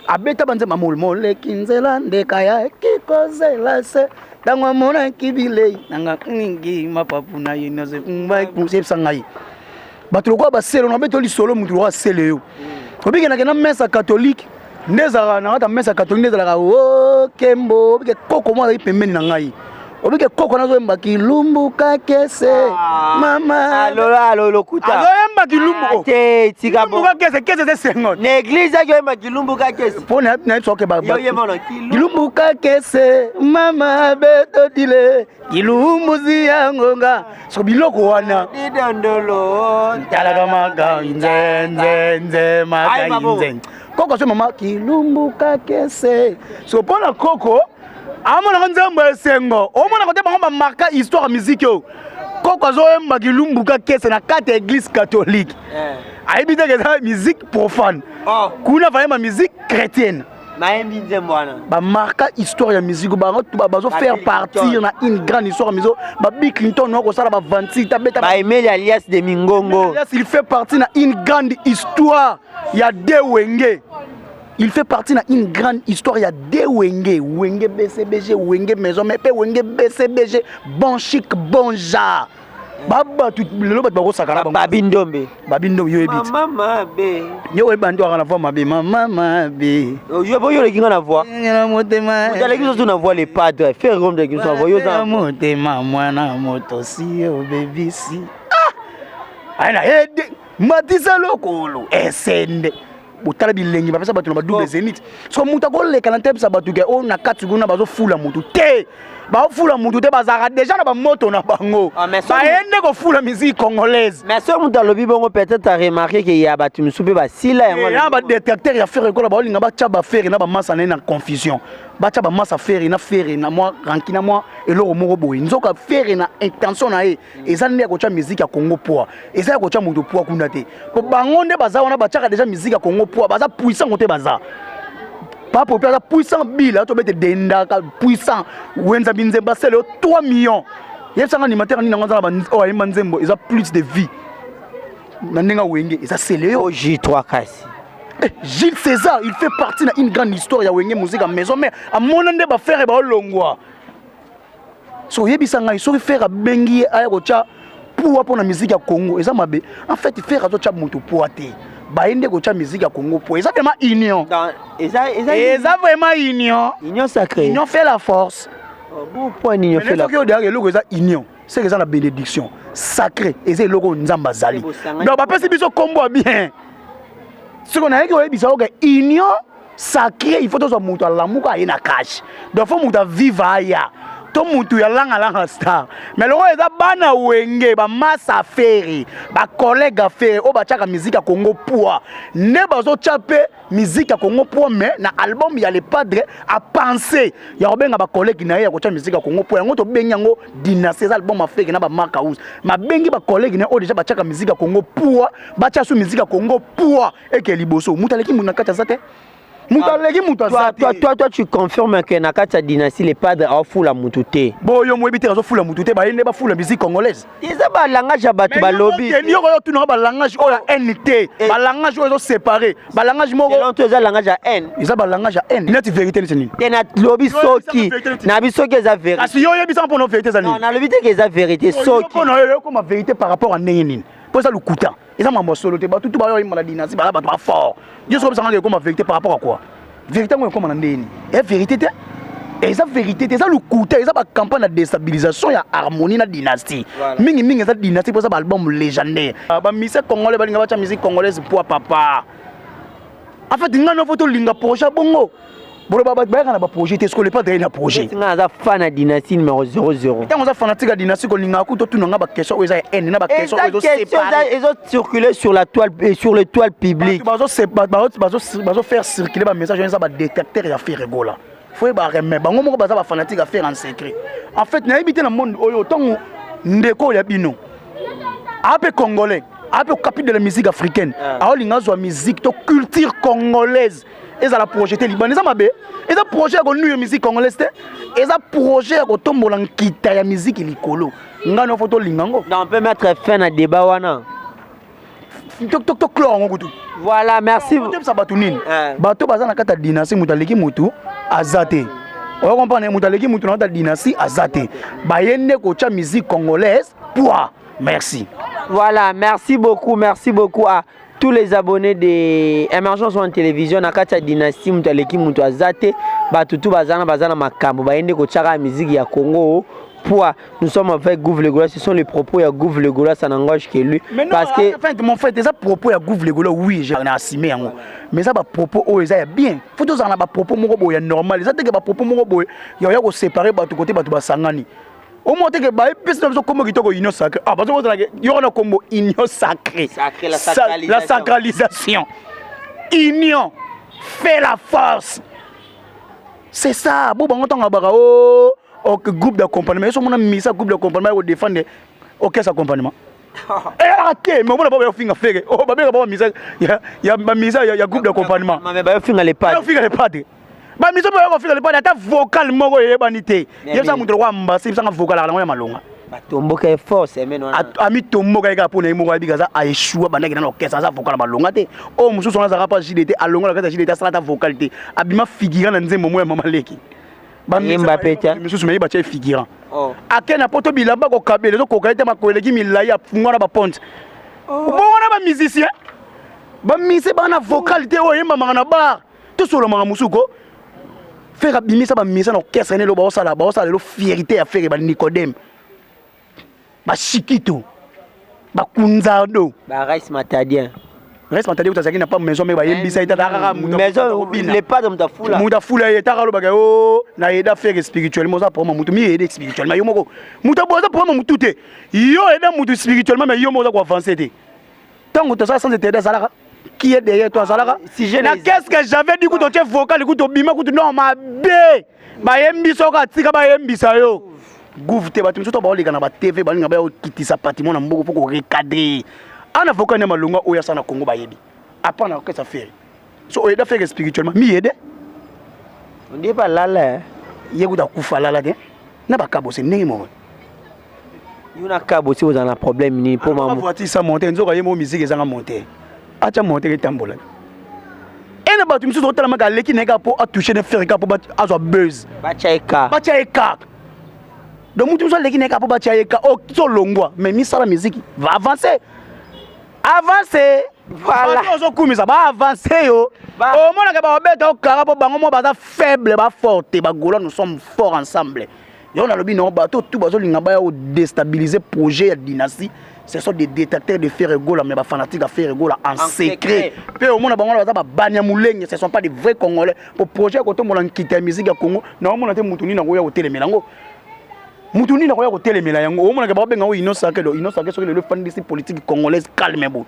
Abeta banzembo moleki nzela ndeka ya kikozela se ntango amonaki bilei nanga mingi mapapu na ye nyonso yebisa ngai. Bato lokola basele na beto lisolo, moto lokola sele yo obikenake na messe catholique nde ezalaka na kati ya messe catholique nde ezalaka o kembo. Obike koko moko azali pembeni na ngai, obike koko nazoyemba kilumbuka kese mama. Alo lokuta. Azoyemba kilumbu. Te, tika. Kilumbuka kese, kese te, sengo. Na église aki oyemba kilumbuka kese? Mpo nayebi soki Yo yemba na kilumbuka kese mama betodile kilumbuzi ya ngonga. So biloko wana didondolo. Talaka maka nzenzenze maka nzen koko so mama kilumbuka kese. So mpo na koko amonaka nzembo esengo, omonaka te bango bamarka histoire ya musique oyo. Koko azoyemba kilumbuka kese na kati ya église catholique, ayebi te eza musique profane. Kuna vayemba musique chrétienne. Mayembi nzembo wana. Bamarka histoire ya musique bango bazo faire partir na une grande histoire ya musique. Babill Clinton no kosala bavanti tabeta. Baemeli alias de Mingongo. Alias, il fait partie na une grande histoire ya de Wenge. Il fait partie na une grande histoire ya de Wenge, Wenge BCBG, Wenge Maison mais mpe Wenge BCBG, bon chic bon genre. Babato lelo bato bakosakana. Babi Ndombe. Babi Ndombe, yo yebi. Mama mabe. Yo oyeba nde waka na voix mabe, mama mabe. Yo bo yo oleki nga na voix. Na motema. Moto aleki biso na voix, le padre Ferre Gola aleki biso na voix. Yo oza motema mwana moto si obebisi ayena ede matisa lokolo esende. Botala bilengi bapesa bato na badouble zénith. So moto akoleka na ntebisa bato ke oyo na kati kuna bazofula motu te, baofula motu te, bazalaka déjà na bamoto na bango. Baye nde kofula musique congolaise. Mais soki moto alobi bongo, peut-être aremarquer ke ya bato mosusu mpe basila yango. Ya badétracteur ya Ferre ekola baolinga batya baFerre na bamasa na ye na confusion, batya bamasa Ferre na Ferre na mwa ranki na mwa eloko moko boye. Nzoka Ferre na intention na ye eza nde ya kotya musique ya Congo poids, eza ya kotya moto poids kuna te, po bango nde baza wana batiaka déjà musique ya Congo poids. Baza puissant kote, baza papo mpe aza puissant bila tobete dendaka puissant wenza binzemba sele yo 3 millions. Yebisanga animateur nini yango aza na oyo ayemba nzembo eza plus de vie na ndenge Wenge eza sele yo. J3 kasi. Eh, Gilles César, il fait partie na une grande histoire ya Wenge Musique Maison Mère. Amona nde baFerre baolongwa. So oyebisa ngai, soki Ferre abengi ye aya kotya poids mpo na musique ya Congo, eza mabe? En fait, Ferre azotya moto poids te, baye nde kotya musique ya Congo poids. Eza vraiment union. Eza vraiment union. Union sacrée. Union fait la force. Oh, bon point, union fait la force. Soki odeyaka eloko eza union, seke eza na bénédiction sacré, eza eloko oyo Nzambe azali. Donc bapesi biso nkombo ya bien. Soki nayaki koyebisa oke union sacré, il faut tozwa moto alamuka aye na kashe. Donc faut moto aviva aya to motu ya langalanga star. Mais lokola eza bana Wenge, bamasa Ferre, bacollègue ya Ferre oyo batiaka musique ya Congo poids, nde bazotya mpe musique ya Congo poids. Mais na album ya le padre, apense ya kobenga bacollègue na ye ya kotya musique ya Congo poids. Yango tobengi yango dynastie. Eza album ya Ferre na bamark house, mabengi bacollègue na ye oyo déjà batiaka musique ya Congo poids, batya so musique ya Congo poids eke liboso. Moto aleki moto na kati aza te, moto aleki moto aza te. Toi, tu confirmes que na kati ya dynastie, le padre aofula mutu te? Boyo moyebi te, azofula mutu te, baye nde bafula musique congolaise. Eza balangage ya bato balobi. Yoko oyo tunaka balangage oyo ya haine te, balangage oyo ezosépare balangage moko. Selon toi, eza langage ya haine? Eza balangage ya haine neti vérité neti nini? Te, nalobi soki nabi soki eza vérité. Kasi yo oyebisanga mpona vérité eza nini? Nalobi te ke eza vérité, soki mpona oyo ekoma vérité par rapport à ndenge nini? Mpo eza lokuta, eza mambo ya solo te. Bato tu bayo oyemba na dynastie baza bato bafort. Yo soki obisanga ekoma vérité par rapport à quoi? Vérité yango ekoma na ndenge nini? E vérité te. Eza vérité te, eza lokuta, eza bacampagne ya déstabilisation ya harmonie na dynastie. Mingimingi eza dynastie mpo eza baalbum légendaire. Bamusicien congolais balinga batya musique congolaise poa papa. En fait, ngai nofo tolinga projet bongo, boloba bato bayaka na baprojet te. Sikoyo Le Padre na projet. Nga naza fan ya dynastie numéro 00. Ntango oza fanatique ya dynastie, kolingaka kutu otuna nga baquestion oyo eza ya haine na baquestion oyo ezoséparer. Ezocirculer sur la toile et sur le toile publique. Bazofaire circuler bamessage oyo eza badétracteur ya Ferre Gola. Fo yeba reme bango moko baza bafanatique ya Ferre en secret. En fait, nayebi te na monde oyo, ntango ndeko oyo ya bino ape congolais, ape capi de la musique africaine, aolinga azwa musique to culture congolaise ezala projet te libanda, eza mabe. Eza projet ya konuire musique congolaise te, eza projet ya kotombola nkita ya musique likolo. Ngai nofo tolinga yango. Donc on peut mettre fin na débat wana. Toclore yango kutu. Voilà, merci. Tobisa bato nini? Bato baza na kati ya dynastie, moto aleki motu aza te. Oyo comprendre, moto aleki motu na kati ya dynastie aza te. Baye nde kotya musique congolaise poids. Merci. Voilà, merci beaucoup, merci beaucoup à tous les abonnés de Émergence One Télévision. Na kati ya dynastie, moto aleki moto aza te. Bato tu baza na makambo, baye nde kotiaka musique ya Congo poids. Nous sommes avec Gouv le Gola. Ce sont les propos ya Gouv le Gola, ça n'engage que lui. Mais non, parce que en fait, mon frère, eza propos ya Gouv le Gola, oui, j'ai assumé yango. Mais eza bapropos oyo eza ya bien. Faut tozala na bapropos moko boye ya normal. Eza teke bapropos moko boye ya koséparer bato kote bato basangani. Omona teke baepesi na biso kombo kitoko, union sacrée. Ah, bazobozalaka yoko na kombo union sacrée. Sacré, la La sacralisation. Union fait la force, c'est ça. Bo bango ntango abaka o ok groupe d'accompagnement, yeso omona misa groupe d'accompagnement ya kodéfendre orchestre accompagnement eyalaka te. Mais omona bao bayofinga Ferre, babengaka bao bamisa ya bamisa ya groupe d'accompagnement. Mais bayofinga les padres. Bayofinga les padres, bamiso mpe bayokofinga les padres. Ata vocal moko eyebani te. Yebisa moto lokwa mbasi, yebisanga vocal akala yango ya malonga. Batomboka ye fort semaine wana. Amitomboka ye kaka mpo na ye moko ayebika aza aéchoua. Bandaki nana orchestre, aza vocal na malonga te. Oyo mosusu wana azalaka mpa JDT, alongola kati ya JDT, asala ata vocal te, abima figurant na nzembo moko ya mama leki. Yemba pe te. Misusu me batia ye figurant. Ake na poto, bilamba kokabela ezokoka ye te, makolo eleki milai, afungwa na baponte. Bongo na bamusicien, bamusicien baa na vocal te oyo eyembamaka na bar. Tosolomaka mosusu ko Ferre abimisa bamisa na orchestre ne lelo baosala lelo fierté ya Ferre, banicodème, bashikito, bakunzardo. Ba Rice Matadien. Rice Matadien kutu azalaki na pa maison me bayembisa ye tata kaka. Maison, les padres, moto afula. Moto afula ye taka alobaka o na aida Ferre spirituellement. Oza problème motu mi aide spirituellement yo moko. Moto aboye aza problème motu te. Yo aida motu spirituellement, mais yo moko oza koavance te. Ntango tozala sans intérêt, azalaka qui est derrière toi, azalaka Sujet na qu'est-ce que j'avais dit kutu otie vocal kutu obima kutu non mabe bayembi soki atika bayembisa yo gouve te. Bato mosusu to baoleka na batv, balinga baya okitisa patrimoine na mboka mpo korecadre ana vocal ya malonga oyo asala na Congo. Bayebi apa na orchestre Ferre. So oyeda Ferre spirituellement, mi yede. Ondie pa lala, eh. Ye kuta akufa lala te na bakabose ndenge moko. Yo na kabo si ozala na problème nini mpo mamu voiture sa monte nzoka ye moko musique ezanga monte, atya monte etambola. Ene bato misusu otalamaka aleki na ye kaka mpo atouche ne Ferre, kaka mpo azwa buzz. Batya ye ka. Batya ye kaka. Donc mutu mosusu aleki na ye kaka mpo batya ye ka so olongwa, mais misala musique va avancer, avance. Voilà. Bato ozokumisa baavance yo, omonaka babeta okara mpo bango moko baza faible, bafort te. Bagola, nous sommes forts ensemble. Yango nalobi nango, bato tu bazolinga baya kodéstabiliser projet ya dynastie, ce sont des détracteurs de Ferre Gola, mais bafanatique ya Ferre Gola en secret. Mpe omona bango wana baza babanya molenge, ce sont pas des vrais Congolais. Po projet ya kotombola nkita ya musique ya Congo, naomona te mutu nini akoya kotelemela yango, mutu nini akoya kotelemela yango. Omonaka babenga ngo union sacrée. Union sacrée, soki lelo efandisi politique congolaise calme boye.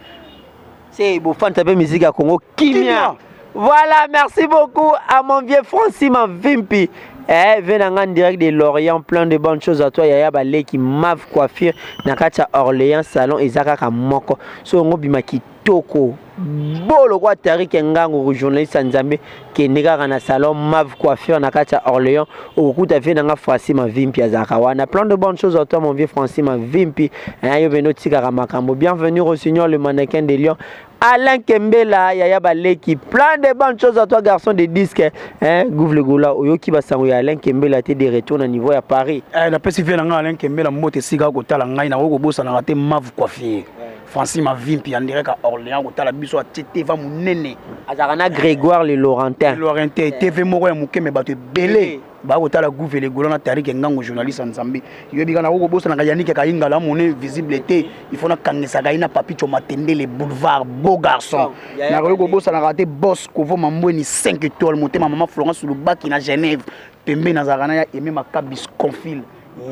C'est bofanta mpe musique ya Congo kimia. Voilà, merci beaucoup à mon vieux Francis Mavimpi. Eh, venant en direct de Lorient, plein de bonnes choses à toi, Yaya Baleki, Mav Coiffure, na kati ya Orléans, salon ezaka ka moko. So ngo bima kitoko. Bolo kwa Tarik Ngango, journaliste Nzambe, kende kaka na salon Mav Coiffure na kati ya Orléans, okokuta vieux nanga Francis Mavimpi azaka wana. Plein de bonnes choses à toi, mon vieux Francis Mavimpi. Eh, yo beno tikaka makambo. Bienvenue au Seigneur le mannequin de Lyon. Alain Kembela, Yaya Baleki, plein de bonnes choses à toi, garçon de disque. Hein, Gouv le Gola, oyoki basango ya Alain Kembela te de retour na niveau ya Paris. Eh, napesi vie na ngai Alain Kembela mbote esika kotala ngai. Nakoki kobosanaka te Mav Coiffure, Francis Mavimpi en direct à Orléans kotala biso, atie TV monene. Azalaka na Grégoire le Laurentin. Laurentin, TV moko ya moke me bato ebele. Bakotala Gouve le Gola na Tarik Ngango, journaliste ya Nzambe. Yoyebi kaka nakoki kobosanaka Yannick Kayingala, amone visible te, il faut nakangisaka ye na Papicho Matendele Boulevard, beau garçon. Nakoki kobosanaka te Boss Kovo Mambweni 5 étoiles, motema mama Florence Lubaki na Genève. Pembeni nazalaka na ya Aimé Makabis Confil.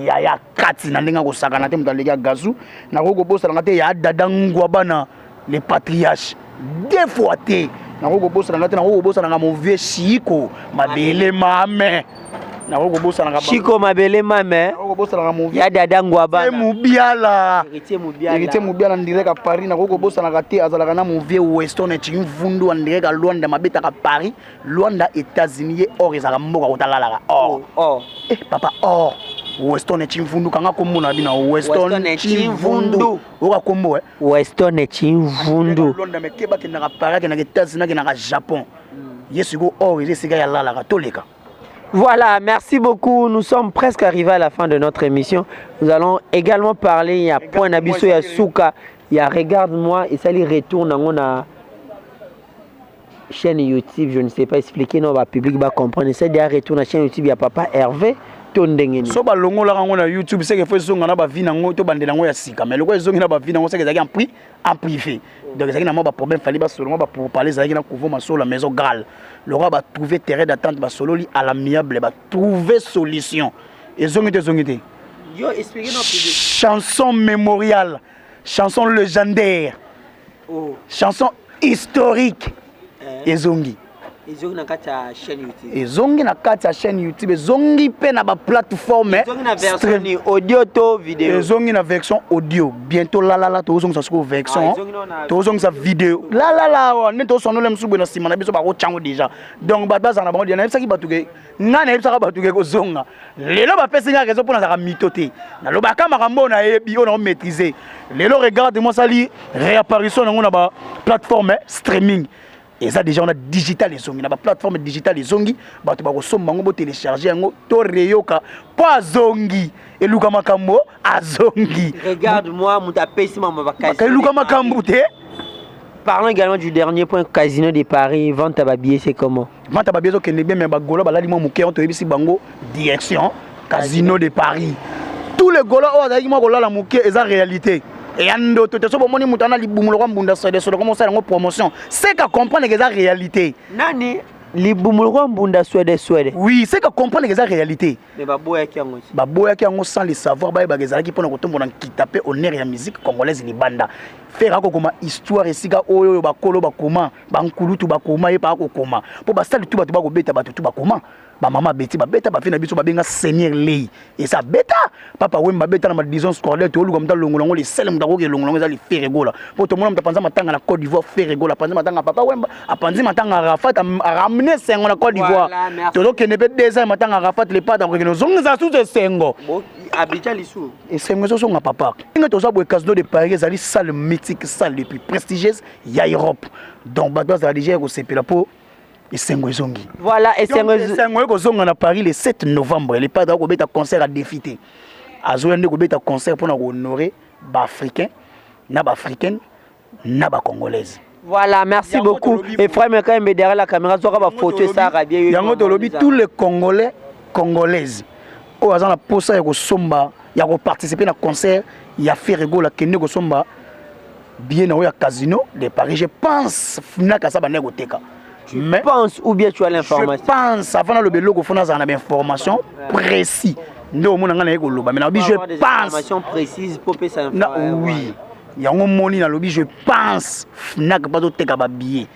Yaya kati na ndenge akosakana te, moto aleki ya gazu. Nakoki kobosanaka te ya Dada Ngwabana le patriarche, deux fois te. Nakoki kobosanaka te, nakoki kobosanaka mon vieux Chico Mabele Mame. Nakoki kobosanaka Chico Mabele Mame. Nakoki kobosanaka mon vieux ya Dada Ngwabana Mubiala, Héritier Mubiala, Héritier Mubiala ndirek à Paris. Nakoki kobosanaka te, azalaka na mon vieux Weston Chimvundu ndirek à Luanda, mabetaka Paris, Luanda, États-Unis. Ye or ezalaka mboka kotalalaka or. Oh. Eh papa, or Weston Chimvundu, kanga kombo na bino Weston Chimvundu, oka kombo eh Weston Chimvundu. Luanda, mais keba, kendaka Paris, akendaka États-Unis, akendaka Japon. Ye sikoyo or eza esika ya lalaka toleka. Voilà, merci beaucoup. Nous sommes presque arrivés à la fin de notre émission. Nous allons également parler, il y a point na biso ya suka, il y a Regarde-moi et ça lui retourne on a chaîne YouTube, je ne sais pas expliquer, non, ba public va comprendre. C'est déjà retourne na chaîne YouTube ya papa Hervé to ndenge nini. So balongolaka yango na YouTube, seke fo ezonga na bavi nango, to bandela yango ya sika. Mais lokola ezongi na bavi nango, seke ezalaki en prix en privé, donc ezalaki na mwa baproblème, fali basolo mwa bapourparler, ezalaki na Couvo Masolo Maison Grale. Lokola batrouve terrain d'attente, basololi à l'amiable, batrouve solution, ezongi te, ezongi te. Yo expliquer non public. Chanson mémoriale, chanson légendaire, Oh, chanson historique, ezongi. Ezongi na kati ya chaîne YouTube. Ezongi na kati ya chaîne YouTube, ezongi mpe na baplateforme. Ezongi na version ni audio to vidéo? Ezongi na version audio. Bientôt lalala tozongisa sikoyo version. Ah, ezongi na Tozongisa vidéo lalala awa nde tosanola mosusu boye na nsima na biso, bakotyango déjà. Donc bato bazala na bango dia. Nayebisaki bato ke ngai, nayebisaka bato ke kozonga lelo, bapesi ngai raison mpo nazalaka mito te, nalobaka makambo oyo nayebi, oyo naomaîtrise. Lelo Regarde moi asali réapparition nango na baplateforme streaming, eza déjà wana digital, ezongi na baplateforme digital, ezongi, bato bakosomba yango, botélécharge yango, to reyoka mpo azongi, eluka makambo, azongi. Regarde-moi, moto apesi mama bakasi. Eluka makambo te. Parlons également du dernier point, Casino de Paris, vente à billets, c'est comment? Vente ya babillets ezokende bien, mais bagaulois balali mwa moke. Oyo toyebisi bango, direction Casino de Paris. Tous les Gaulois oyo azalaki mwa kolala moke, eza réalité, eya ndoto te. So bomoni moto ana libumu lokwa mbunda swede swede, koma osala yango promotion, seka comprendre ke eza réalité. Nani libumu lokwa mbunda swede swede? Oui, seka comprendre ke eza réalité. Mais baboyaki yango. Baboyaki yango sans le savoir, bayebaka ezalaki mpona kotombola nkita mpe honneur ya musique congolaise libanda. Ferre akokoma histoire esika oyo oyo bakolo bakoma, bankulutu bakoma, ye pa akokoma, mpo basali tu, bato bakobeta, bato tu bakoma, bamama beti babeta, bafe na biso babenga Seigneur Lei eza beta, Papa Wemba beta na madison scordel. Tooluka moto alongola yango, lesele moto akoki elongola yango eza le Ferre Gola, mpo tomona moto apanza matanga na Côte d'Ivoire. Ferre Gola apanzi matanga ya Papa Wemba, apanzi matanga ya Arafat, aramener esengo na Côte d'Ivoire. Voilà, merci. Tozokende mpe 2 ans ya matanga ya Arafat, le Padre akokende ozongisa susu esengo. Bon, Abidjan lisu. Esengo ezozonga papa. Ndenge toza boye, Casino de Paris ezali salle mythique, salle le plus prestigieuse ya Europe. Donc bato bazala déjà ya kosepela mpo esengo ezongi. Voilà, esengo. Donc, esengo ekozonga na Paris le 7 novembre. Le Padre akobeta concert à défi te, azoya nde kobeta concert mpona kohonorer baafricain na baafricaine na bacongolaise. Voilà, merci Yango beaucoup. tolobi. Et frère Mekayembe derrière la caméra, zoka ba photo ça bien. Yango tolobi, tous les Congolais, Congolaises oyo aza na posa ya kosomba, ya koparticiper na concert ya Ferre Gola, kende kosomba billet na oyo ya Casino de Paris. Je pense Fnac aza bandaki koteka. Mais pense ou bien tu as l'information? Je pense. Avant naloba eloko, fo nazala na bainformation précis nde omona ngai naye koloba. Mais nalobi je Avoir des pense. informations précises pour pesa. Na oui, yango moni nalobi je pense Fnac bazoteka babillet,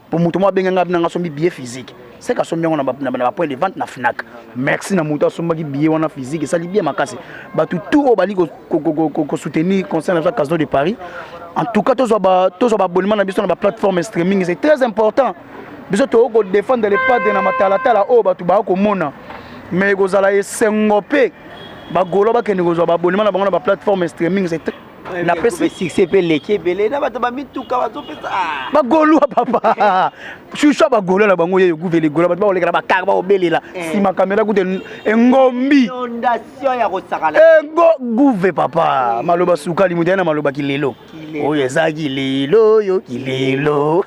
po moto mo abenga ngai nanga asombi billet physique, seke asombi yango na bapoint de vente na Fnac. Merci na moto asombaki billet wana physique, esali bien makasi. Bato tout oyo bali kosoutenir concert na biso ya Casino de Paris, en tout cas tozwa baabonnement na biso na baplateforme streaming, c'est très important. Biso tokoki kodéfendre le Padre na matalatala oyo bato baya komona, mais ekozala esengo mpe bagaulois bakende kozwa baabonnement na bango na baplateforme streaming, c'est très napesi succès mpe eleki ebele na bato bamituka bazopesa. Bagaulois papa, shushu bagaulois na bango yeyo guvele gaulois, bato bakoleka na bakar, bakobelela nsima kamera kuta engombi. Inondation ya kosakana. Engo guve papa, maloba sukali, moto ya na maloba kilelo. Kilelo. Oyo eza kilelo, oyo kilelo.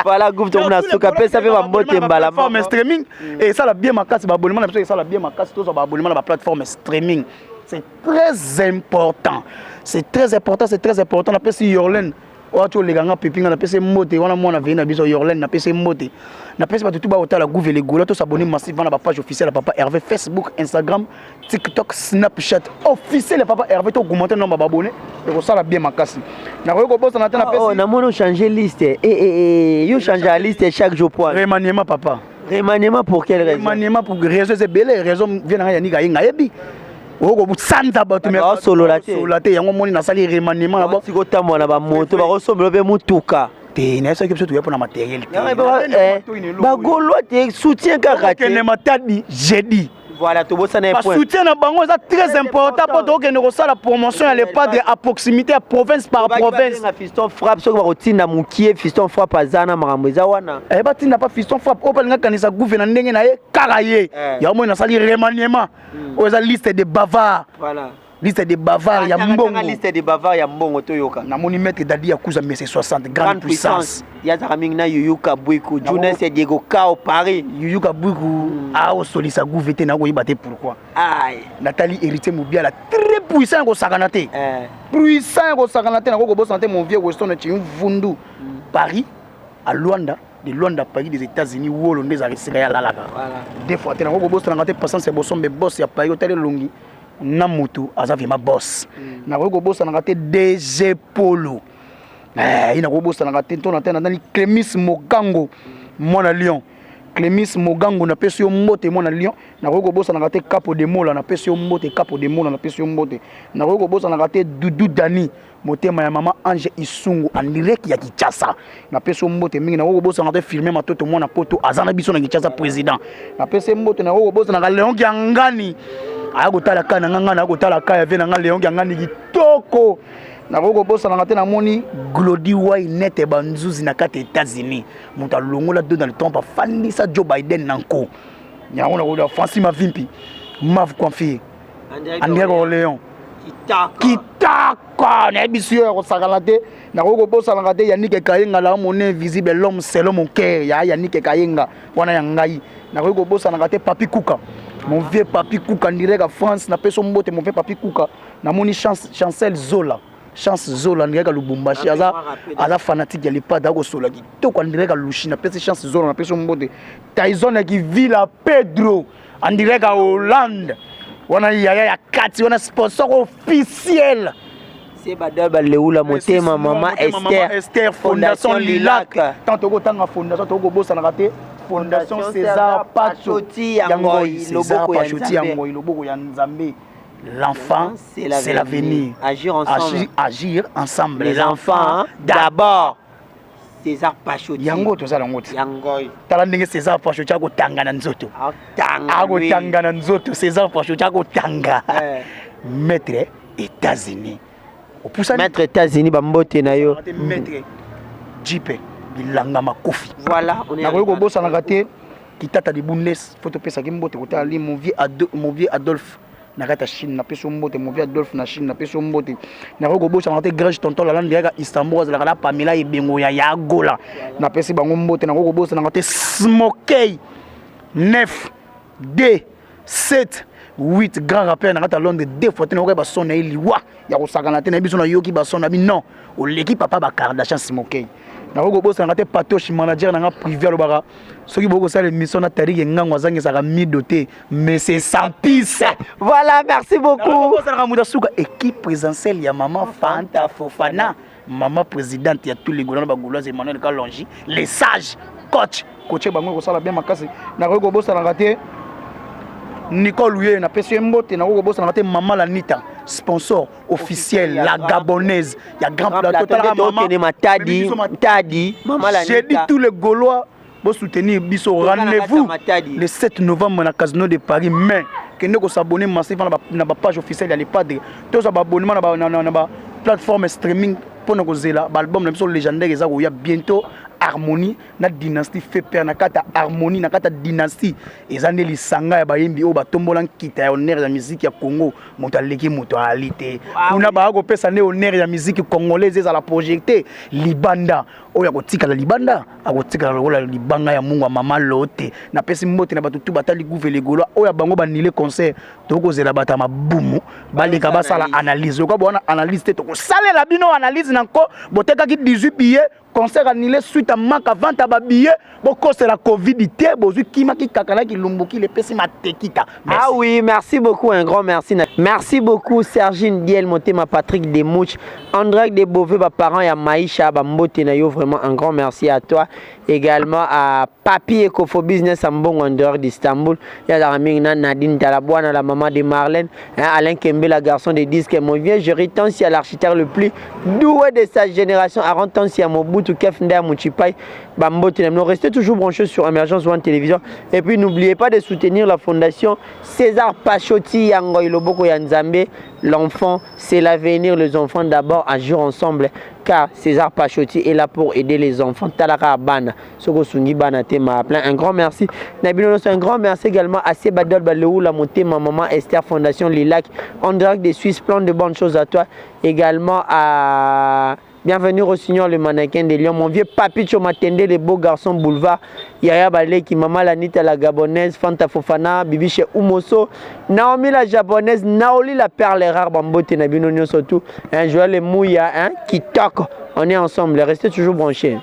Voilà, groupe tomona suka, pesa mpe bambote mbala plateforme streaming esala bien makasi. Baabonnement na biso esala bien makasi. Tozwa baabonnement na baplateforme streaming, c'est très important, c'est très important, c'est très important. Napesi Yorlen oyo ati olekanga pipi nga, napesi mbote wana, mwana vei na biso Yorlen, napesi mbote. Napesi bato tu baotala Gouve le Gola. Tos'abonner massivement na bapage officielle ya Papa Hervé: Facebook, Instagram, TikTok, Snapchat officiel ya Papa Hervé. Toaugmenter nombre baabonnés, ekosala bien makasi. Nakoki kobosana te, napesi Namoni ochange liste. Yo change ya liste chaque jour point. Remaniement, papa. Remaniement pour quelle raison? Remaniement pour raison eza ebele. Raison vie na ngai Yanika ye ngayebi okosanza bato. Baosolola te. Solola te. Yango moni nasali remaniement na bo sikotambola na bamoto, bakosombela mpe mutuka. Te, nayebisaki biso toya mpona matériel. Bagaulois te, soutien kaka te. Te, Matadi jeudi. Voilà, tobosana ye point. Basoutien na bango eza très important mpo tokokende kosala promotion ya Le Padre à proximité ya province par province. Fiston Frappe, soki bakotinda mokie, Fiston Frappe aza na makambo eza wana. Batinda pa Fiston Frappe oyo balinga kanisa gouve na ndenge na ye kaka ye. Yango moi nasali remaniement oyo eza liste de bavard. Liste de bavard ya mbongo. Liste de bavard ya mbongo, toyoka. Namoni maître Dadi Yakuza, mese 60, grande puissance. Yazaka mingi na Yuyuka Bwiku, Junes, Diego Kao, Paris. Yuyuka Bwiku aosolisa gouve te, nakoyeba te pourquoi. Natali Héritier Mobiala, très puissant ya kosakana te, puissant ya kosakana te. Nakoki kobosana te mon vieux Weston Chimvundu, Paris à Luanda, de Luanda Paris, des États-Unis wolo nde ezalaka esika ya lalaka deux fois te. Nakoki kobosananga te Patience ya Bosombe, boss ya Paris. Otali elongi na motu, aza vraiment boss. Nakoki kobosanaka te DG Polo. Ye nakoki kobosanaka te. Ntona te, natali Clémis Mogango, mwana Lion. Clémis Mogango, napesi yo mbote, mwana Lion. Nakoki kobosanaka te Capo de Mola, napesi yo mbote. Capo de Mola, napesi yo mbote. Nakoki kobosanaka te Dudu Dani, motema ya mama Ange Isungu, en direct ya Kinshasa, napesi yo mbote mingi. Nakoki kobosanaka te Firme Matoto, mwana Poto, aza na biso na Kinshasa, président, napesi ye mbote. Nakoki kobosanaka Léon Kiangani, aya kotala ka na nga, nga naya kotala ka ya vie na nga, Léon Kiangani kitoko. Nakoki kobosanaka te, namoni Glodi Wai Nete Banzuzi na kati ya États-Unis, moto alongola Donald Trump, afandisa Joe Biden na nko yango. Nakoki Francis Mavimpi, Mav Confie, André Orléans kitaka, nayebi si yo ya kosakana te. Nakoki kobosanaka te Yannick Kayenga, la mon invisible, l'homme selon mon cœur ya Yannick Kayenga wana ya ngai. Nakoki kobosanaka te Papi Kuka, mon vieux Papi Kuka, direct ya France, napesi mbote, mon vieux Papi Kuka. Namoni Chance, Chancel Zola, Chance Zola, direct ya Lubumbashi, aza fanatique ya Lepade, akosola kitoko, direct ya Lushi. Napesi Chance Zola, napesi mbote. Tyson ya Kivila Pedro, en direct ya Hollande wana, yaya ya kati wana, sponsor officiel. Se badal baleula motema mama Esther. Esther, Fondation Lilac. Tant tokotanga fondation, tokobosanaka te Fondation César Pachoti Yangoi. César Pachoti Yangoi, loboko ya Nzambe. L'enfant, c'est l'avenir. Agir ensemble. Agir, agir ensemble. Les enfants d'abord. César Pachoti. Yango tozala yango te. Yangoi. Tala ndenge César Pachoti akotanga na nzoto. Akotanga na nzoto. César Pachoti akotanga. Maître États-Unis. Opusani. Maître États-Unis, bambote na yo. Maître Jipe bilanga makofi. Voilà. Nakoki kobosanaka te Kitata de Bundes, fo topesaki mbote kotala li mon vieux Adolphe na kati ya Chine, napesi yo mbote, mon vieux Adolphe na Chine, napesi yo mbote. Nakoki kobosanaka te Grege Tonton Lalande yaka Istanbul, azalaka na Pamela Ebengo ya Yagola, napesi bango mbote. Nakoki kobosanaka te Smokey 9 d 7 8, grand rappeur na kati ya Londres, deux fois te. Nakoki bason na ye liwa ya kosakana te na biso. Nayoki bason na bi non, oleki papa Bakardashian, Smokey. Nakoki kobosanaka te Patoche, manager na nga privé, alobaka soki bokosala émission na Tarike Ngango, azangisaka mido te, mais c'est sans pisse. Voilà, merci beaucoup. Osalaka moto asuka équipe présidentielle ya mama Fanta Fofana, mama présidente ya tous les Gaulois na Bagauloise, Emmanuel Kalongi les sages, coach coach bango ekosala bien makasi. Nakoki kobosanaka te Nicole Uye, napesi ye mbote. Nakoki kobosanaka te mama Lanita, sponsor officiel, la Gabonaise ya Grand Plateau. Tokende Matadi, Tadi, mama Lanita. J'ai dit tous les Gaulois bosoutenir biso. Rendez-vous le 7 novembre na Casino de Paris. Mais kende kos'abonner massivement na bapage officielle ya Le Padre, tozwa baabonnement na baplateforme streaming mpona kozela baalbum na biso légendaire eza koya bientôt. harmonie na dynastie fait père. Na kati ya harmonie, na kati ya dynastie, eza nde lisanga ya bayembi oyo batombola nkita ya honneur ya musique ya Congo. Moto aleki moto ayali te kuna. Baya kopesa nde honneur ya musique congolaise ezala projeté libanda. Oyo akotikala libanda, akotikala lokola libanga ya mungu ya mama Lote. Napesi mbote na bato tu batali Gouve Legolo. Oyo ya bango banile concert, tokozela bato ya mabumu baleka basala analyse. Lokola bowana analyse te, tokosalela bino analyse na nko. Botekaki 18 billets, concert annulé suite à manque à vente ya babillet. Bokosela Covid te, bozwi kimaki kaka na kilumbukili epesi matekita. Ah oui, merci beaucoup, un grand merci. Merci beaucoup, Sergine Diel Motema, Patrick Demouch, André de Beauvais, ba parents ya Maïcha, ba mbote na yo, vraiment un grand merci à toi. Également à Papi Ekofo Business Ambongo en dehors d'Istanbul. Il y a la na Nadine Talabouana, la maman de Marlène, hein, Alain Kembe, la garçon des disques, mon vieux Jerry Tansi, l'architecte le plus doué de sa génération, Aaron Tansi, Mobutu, Kef Nda Mouchipai, Bambote. Nous restez toujours branchés sur Emergence One Télévision. Et puis n'oubliez pas de soutenir la fondation César Pachoti Yangoy Loboko ya Nzambe. L'enfant, c'est l'avenir, les enfants d'abord, agir ensemble. Car César Pachoti est là pour aider les enfants. Talaka bana, Soko sungi bana te ma plein. Un grand merci. Nabino, un grand merci également à Sebadol Baleou, la montée, ma maman Esther, Fondation Lilac, en direct des Suisses, plein de bonnes choses à toi. Également à Bienvenue Rossignol, le mannequin de Lyon. Mon vieux Papicho Matende, le beau garçon boulevard. Yaya Baleki, Maman Lanita la Gabonaise, Fanta Fofana, Bibiche Oumoso, Naomi la Japonaise, Naoli la perle rare, Bambote Nabino surtout. Un Joël Mouya, hein, qui toque. On est ensemble, restez toujours branchés.